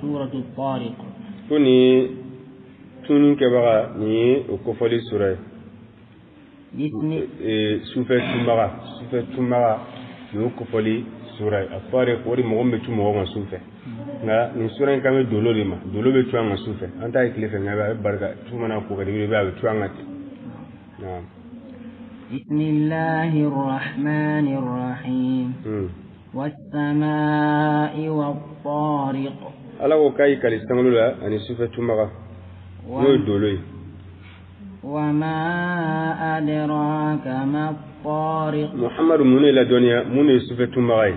سورة الطارق. Ko nin tunni kɛbaga, nin ye o kofɔli sura ye. بسم Sufɛ tunbaga, sufɛ tunbaga, nin y'o kofɔli sura ye. A fɔre o de mɔgɔ min bɛ cun mɔgɔ kan sufɛ, nka nin sura in kan bɛ dolo de ma. Dolo bɛ cun an kan sufɛ, an t'a ye tile fɛ, nka a bɛ barika su mana ko ka di, i bɛ a bɛ cun an kan ten. Naam. بسم الله الرحمن الرحيم. والسماء والطارق. Ala ko k'a y'i kali sankolo la ani sufɛ tunbaga, n'o ye dolo ye. وما أدراك ما الطارق؟ Muhamadu, mun de ladɔnniya mun de ye sufɛ tunbaga ye?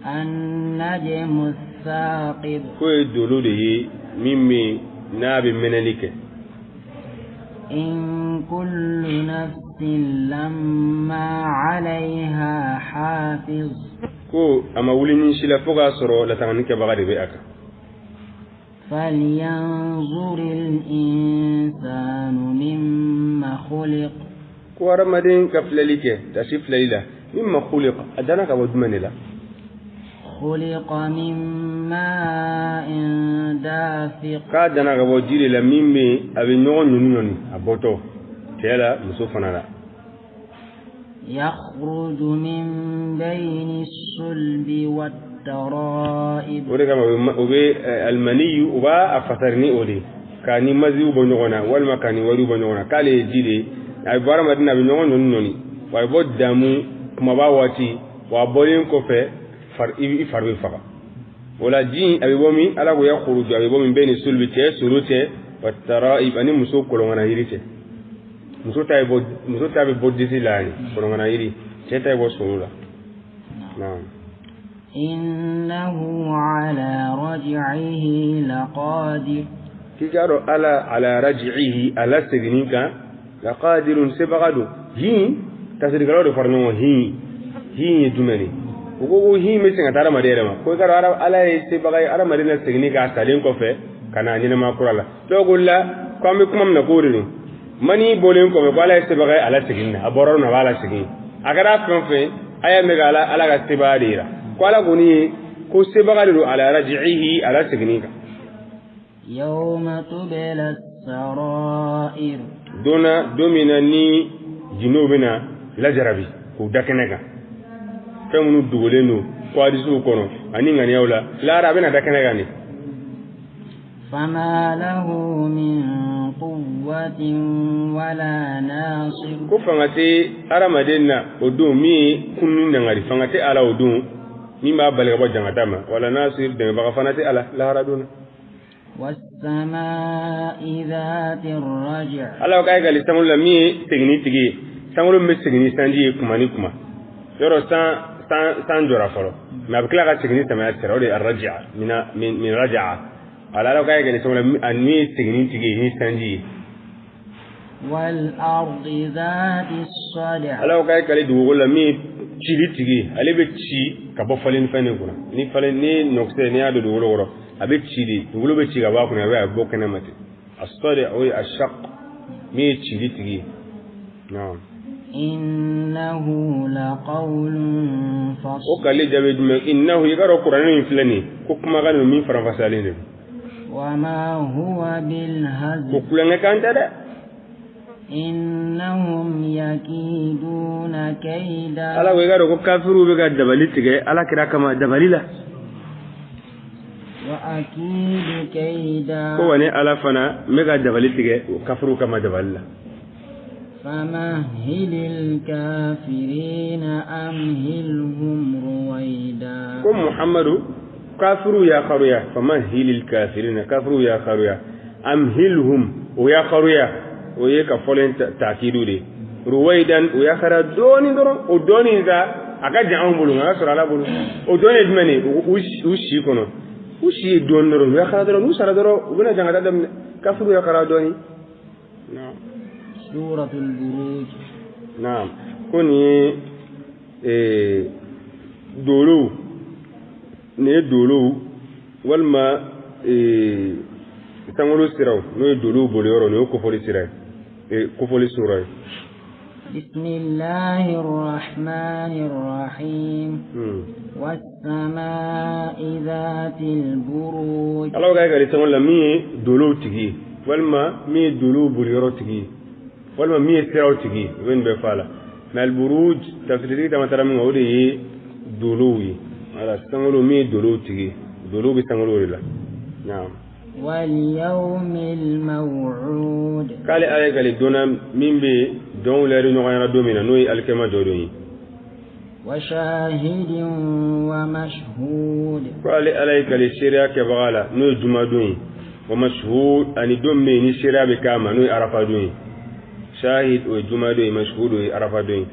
النجم الثاقب. K'o ye dolo de ye min bɛ n'a bɛ mɛnɛli kɛ. إن كل نفس لما عليها حافظ. Ko a ma wuli ni si la fo k'a sɔrɔ latangani kɛbaga de bɛ a kan. فلينظر الإنسان مما خلق. Ko hadamaden ka filɛli kɛ, tasi filɛli la, مما خلق, a danna ka bɔ jumɛn de la? خلق من ماء دافق. K'a danna ka bɔ ji de la min bɛ a bɛ ɲɔgɔn ɲɔni ɲɔni a bɔtɔ cɛ la, muso fana la. يخرج من بين الصلب والترائب. O de kama o bɛ المني, u b'a a fasari ni o de ye k'a ni maziw bɔ ɲɔgɔn na walima k'a ni wariw bɔ ɲɔgɔn na, k'ale ye ji de ye, a bɛ bɔ hadamaden na, a bɛ ɲɔgɔn ɲɔni ɲɔni, wa a bɛ bɔ damu kumaba waati, wa a bɔlen kɔfɛ fari i fari bɛ faga. O la ji a bɛ bɔ min? Ala ko يخرج, a bɛ bɔ من بين الصلب, cɛ soro cɛ, والترائب, ani muso kɔlɔnkana yiri cɛ. Muso ta bɛ bɔ, muso ta bɛ bɔ disi la yan, kɔlɔnkana yiri, cɛ ta bɛ bɔ soro la. Naam. إنه على رجعه لقادر. K'i k'a dɔn Ala, على رجعه, a la seginni kan, لقادر, sebaga don. Hin tafsirikɛlaw de fara ɲɔgɔn kan. Hin ye jumɛn de? U ko ko hin bɛ segin ka taa hadamaden yɛrɛ ma, ko i k'a dɔn Ala ye sebaga ye hadamaden na seginni k'a salen kɔfɛ ka na ɲɛnɛmaya kura la. Dɔw ko la ko an bɛ kuma min na, k'o de don, mani bɔlen kɔfɛ, ko Ala ye sebaga ye a la seginni na, a bɔra yɔrɔ min na, a b'a la segin. A kɛra fɛn o fɛn, a y'a mɛn ka Ala ka sebaga de yira, ko Ala kɔni ye ko sebaga de don, على رجعه, a la seginni kan. يوم تبلى السرائر. Don na, don min na ni jinɛw bɛna lajarabi k'u da kɛnɛ kan, fɛn minnu dogolen don ko hadisiw kɔnɔ ani ŋaniyaw la, lahara a bɛna da kɛnɛ kan de. فما له من قوة ولا ناصر. Ko fanga tɛ hadamaden na o don min ye kunun nangari, fanga tɛ ala o don min b'a bali ka bɔ jangata ma, ولا ناصر, dɛmɛbaga fana tɛ ala lahara don na. والسماء ذات الرجع. Ala ko k'a ye kali sankolo la min ye seginni tigi ye, sankolo min bɛ segin ni sanji ye kuma ni kuma. Yɔrɔ san jɔra fɔlɔ, mais a bɛ tila ka segin ni samiya sera, o de ye الرجع من رجع. Ala ko k'a ye kali sankolo la min ye seginni tigi ye ni sanji ye. والأرض ذات الصدع. Ala ko k'a ye kali dugukolo la min ye cili tigi ye, ale bɛ ci ka bɔ falen fɛn de kunna. Ni falen ni ɲɔkisɛ, n'i y'a don dugukolo kɔrɔ, a bɛ ci de, dugukolo bɛ ci ka bɔ a kunna, a bɛ bɔ kɛnɛ ma ten. الصدع, o ye الشق, min ye cili tigi ye. Naam. إنه لقول O فصل. kali jaabi jumɛn? إنه, i k'a dɔn kuranɛ in filɛ nin ye, ko kumakan don min faranfasiyalen de don. وما هو Ko بالهزل. kulonkɛ kan tɛ dɛ. إنهم يكيدون كيدا. Ala ko i k'a dɔn ko kafiriw bɛ ka dabali tigɛ Ala kira kama dabali la. وأكيد كيدا. Ko wa ne Ala fana n bɛ ka dabali tigɛ o kafiriw kama dabali la. فمهل الكافرين أمهلهم رويدا. Ko Muhammadu, kafiriw y'a karuya, فمهل الكافرين, kafiriw y'a karuya, أمهلهم, o y'a karuya, o ye ka fɔlen taakidu de, رويدا, o y'a kara dɔɔni dɔrɔn. O dɔɔni sa a ka jan anw bolo, nka a ka sɔrɔ Ala bolo. O dɔɔni ye jumɛn ye? U si kɔnɔ, u si ye dɔɔni dɔrɔn, u y'a kara dɔrɔn, n'u sara dɔrɔn, u bɛna jangata daminɛ. Kafiriw y'a kara dɔɔni. Naam. سورة البروج. Naam, ko nin ye dolow, nin ye dolow walima sankolo siraw, n'o ye dolow boliyɔrɔ, nin ye kofɔli sira ye, kofɔli sura ye. بسم الله الرحمن الرحيم والسماء ذات البروج. Ala ko k'a sankolo la min ye dolow tigi ye, walima min ye dolow boliyɔrɔ tigi ye, walima min ye siraw tigi ye, u bɛ nin bɛɛ fɔ a la. Mais alburuj tafsirtigi caman taara min kan, o de ye dolow ye. Wala sankolo min ye dolow tigi ye, dolow bɛ sankolo de la. Naam. واليوم الموعود. K'ale Ala ye kali don na min bɛ dɔnw lɛri ɲɔgɔn ɲɛna don min na, n'o ye alikiyama jɔ don ye. وشاهد ومشهود. K'ale Ala ye kali seereya kɛbaga la, n'o ye jumadon ye, wa mashhud, ani don min ni seereya bɛ k'a ma, n'o ye arafa don ye. Shahid o ye jumadon ye, mashhud o ye arafa don ye.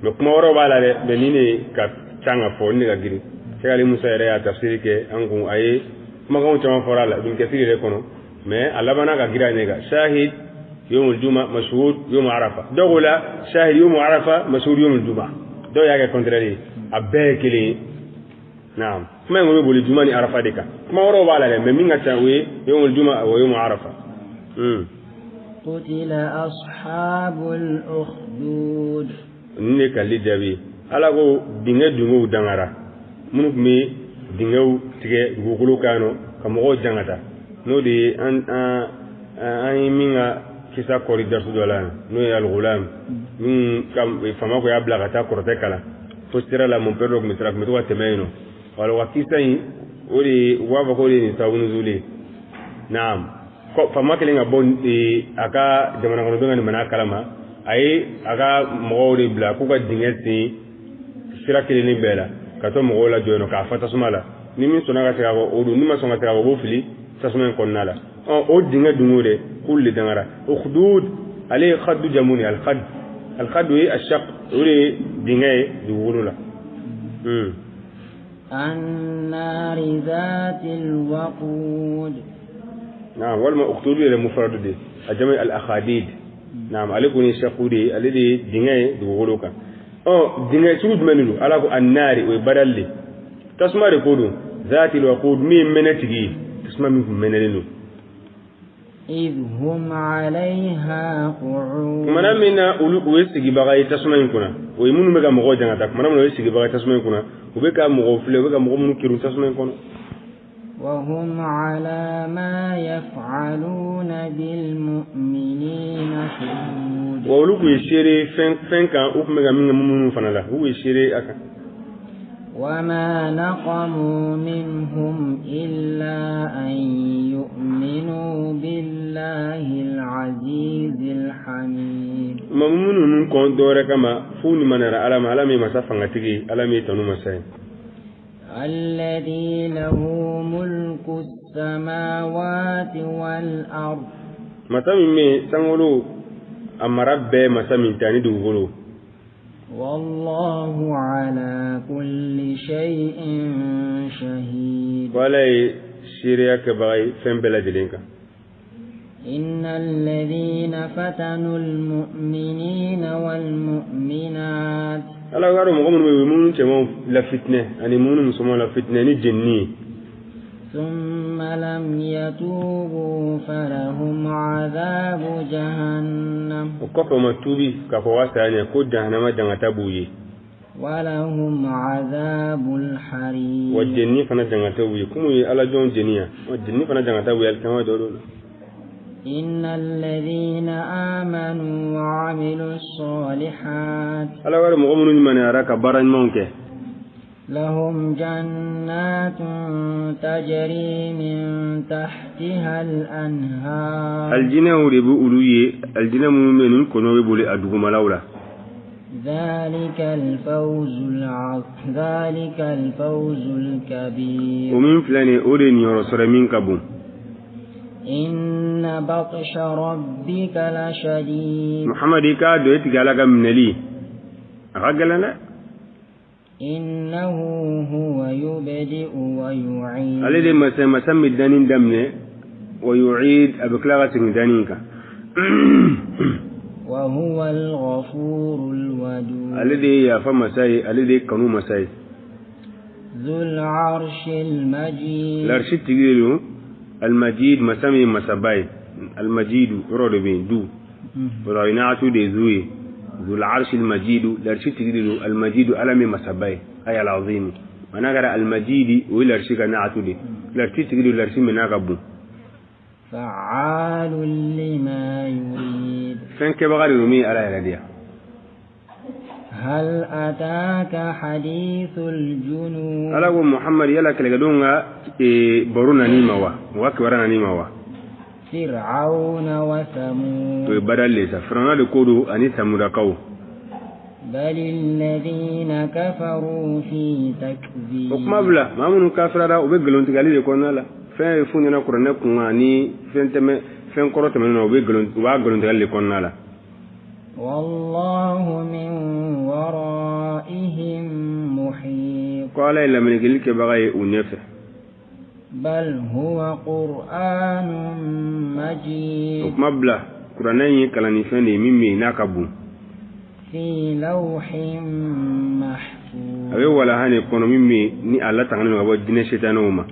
Mais kuma wɛrɛw b'a la dɛ, mais nin de ka can ka fɔ, nin de ka girin. Cheikh Ali Musa yɛrɛ y'a tafsiri kɛ an kun, a ye kumakanw caman fɔra a la Ibn Kathir yɛrɛ kɔnɔ, mais a labanna ka girin a ɲɛ kan. Shahid yawmul juma, mashhud yawm arafa. Dɔw ko la shahid yawm arafa, mashhud yawmul juma. Dɔw y'a kɛ contraire ye, a bɛɛ ye kelen ye. Naam, kuma in kɔni bɛ boli juma ni arafa de kan. Kuma wɛrɛw b'a la dɛ, mais min ka ca o ye yawmul juma wa yawm arafa. قتل أصحاب الأخدود. Nin de kali jaabi. Ala ko dingɛ dungew dangara, minnu tun bɛ dingɛw tigɛ dugukolo kan nɔ ka mɔgɔw jangata, n'o de ye an an an ye min ka kisa kɔri darisu dɔ la yan, n'o ye al-Ghulam min ka faama ko y'a bila ka taa kɔrɔtɛ kalan fo sira la, mon père dɔ tun bɛ sira tun bɛ to ka tɛmɛ yen nɔ. Wala wa kisa in, o de ye u b'a fɔ k'o de ye nin sababu nuzuli ye. Naam, faama kɛlen ka bɔ a ka jamana kɔnɔdenw ka nin mana kalama, a ye a ka mɔgɔw de bila k'u ka dingɛ sen sira kelennin bɛɛ la ka to mɔgɔw lajɔ yen nɔ k'a fa tasuma la. Ni min sɔnna ka segin a kɔ, o don, ni ma sɔn ka segin a kɔ, o b'o fili tasuma in kɔnɔna la. Ɔ o dingɛ dungo de k'olu de dangara. Ukhdud ale ye khaddu jamu de, al-khad al-khad ye ashaq, o de ye dingɛ ye dugukolo la. النار ذات الوقود. Naam, walima ukhdud yɛrɛ mufradu de, a jamu al-akhadid. Naam, ale kɔni ye shaqu de ye, ale de ye dingɛ ye dugukolo kan. Ɔ dingɛ sugu jumɛn de don? Ala ko annaari, o ye badal de, tasuma de ko don. Zatil waqud, min ye mɛnɛ tigi ye, tasuma min kun mɛnɛlen don. إذ هم عليها قعود. Kumana min na olu u ye sigibaga ye tasuma in kunna, o ye minnu bɛ ka mɔgɔw jangata, kumana min na u ye sigibaga ye tasuma in kunna, u bɛ ka mɔgɔw filɛ, u bɛ ka mɔgɔ minnu kerun tasuma in kɔnɔ. وهم على ما يفعلون بالمؤمنين شهود. Wa olu kun ye seere fɛn fɛn kan, u tun bɛ ka min kɛ minnu fana la, u kun ye seere a kan. وما نقموا منهم إلا أن يؤمنوا بالله العزيز الحميد. Ma minnu ninnu kɔn dɔwɛrɛ kama f'u limaniyara Ala ma, Ala min ye masa fangatigi ye, Ala min ye tanu masa ye. الذي له ملك السماوات والأرض. Masa min bɛ yen sankolo a mara bɛɛ, masa min ta ni dugukolo. والله على كل شيء شهيد. Ko Ala ye seereya kɛbaga ye fɛn bɛɛ lajɛlen kan. إن الذين فتنوا المؤمنين والمؤمنات. Ala k'a dɔn mɔgɔ minnu bɛ yen, minnu cɛmanw la fitinɛ ani minnu musomanw la fitinɛ ni jenini ye. ثم لم يتوبوا فلهم عذاب جهنم. O kɔfɛ u ma tuubi k'a fɔ wa saya ɲɛ, ko jahanama jangata b'u ye. ولهم عذاب الحريق. Wa jenini fana jangata b'u ye, komi u ye Ala jɔnw jeni yan, wa jenini fana jangata b'u ye alikiyama jɔ don la. إن الذين آمنوا وعملوا الصالحات. Ala k'a dɔn mɔgɔ minnu limaniyara ka baara ɲumanw kɛ. لهم جنات تجري من تحتها الأنهار. Alijinɛw de bɛ olu ye, alijinɛ minnu bɛ yen ni kɔnɔw bɛ boli a dugumalaw la. ذلك الفوز العظيم ذلك الفوز الكبير. O min filɛ nin ye, o de ye niyɔrɔ sɔrɔ min ka bon. إن بطش ربك لشديد. Muhamadu, i k'a dɔn e tigi Ala ka minɛli a ka gɛlɛn dɛ. إنه هو يبدئ ويعيد. Ale de masa masa min bɛ danni daminɛ, wa yu'id, a bɛ tila ka segin danni kan. وهو الغفور الودود. Ale de ye yafa masa ye, ale de ye kanu masa ye. ذو العرش المجيد. Larisi tigi de don, almajid, masa min ye masaba ye. Almajidu yɔrɔ de bɛ yen du o la o ye naatu de zu ye. Dhul arshi almajidu, larsi tigi de don, almajidu, Ala min masaba ye, ay alazim. Mana kɛra almajidi, o ye larsi ka naatu de, larsi tigi don, larsi min n'a ka bon. فعال لما يريد. Fɛn kɛbaga de don min ye Ala yɛrɛ diya. هل أتاك حديث الجنود؟ Ala ko Muhammad, yala kɛlɛkɛdenw ka baro nan'i ma wa? U ka kibaruya nan'i ma wa? فرعون O ye وثمود. Badali le sa, Firawuna de ko don ani Samudakaw. بل الذين كفروا في O kuma تكذيب. bila, maa minnu kafirara, u bɛ nkalontigɛli de kɔnɔna la. Fɛn ye f'u ɲɛna kuranɛ kun kan ani fɛn tɛmɛ, fɛn kɔrɔ tɛmɛnen na, u bɛ nkalon, u b'a nkalontigɛli de kɔnɔna la. والله من ورائهم محيط. Ko Ala ye lamɛnnikɛli kɛbaga ye u ɲɛfɛ. بل هو قرآن O مجيد. kuma bila, kuranɛ in ye kalannifɛn de ye min bɛ yen n'a ka bon. في لوح A bɛ محفوظ. walaha de kɔnɔ min bɛ yen ni a latangalen don ka bɔ jinɛ sitanɛw ma.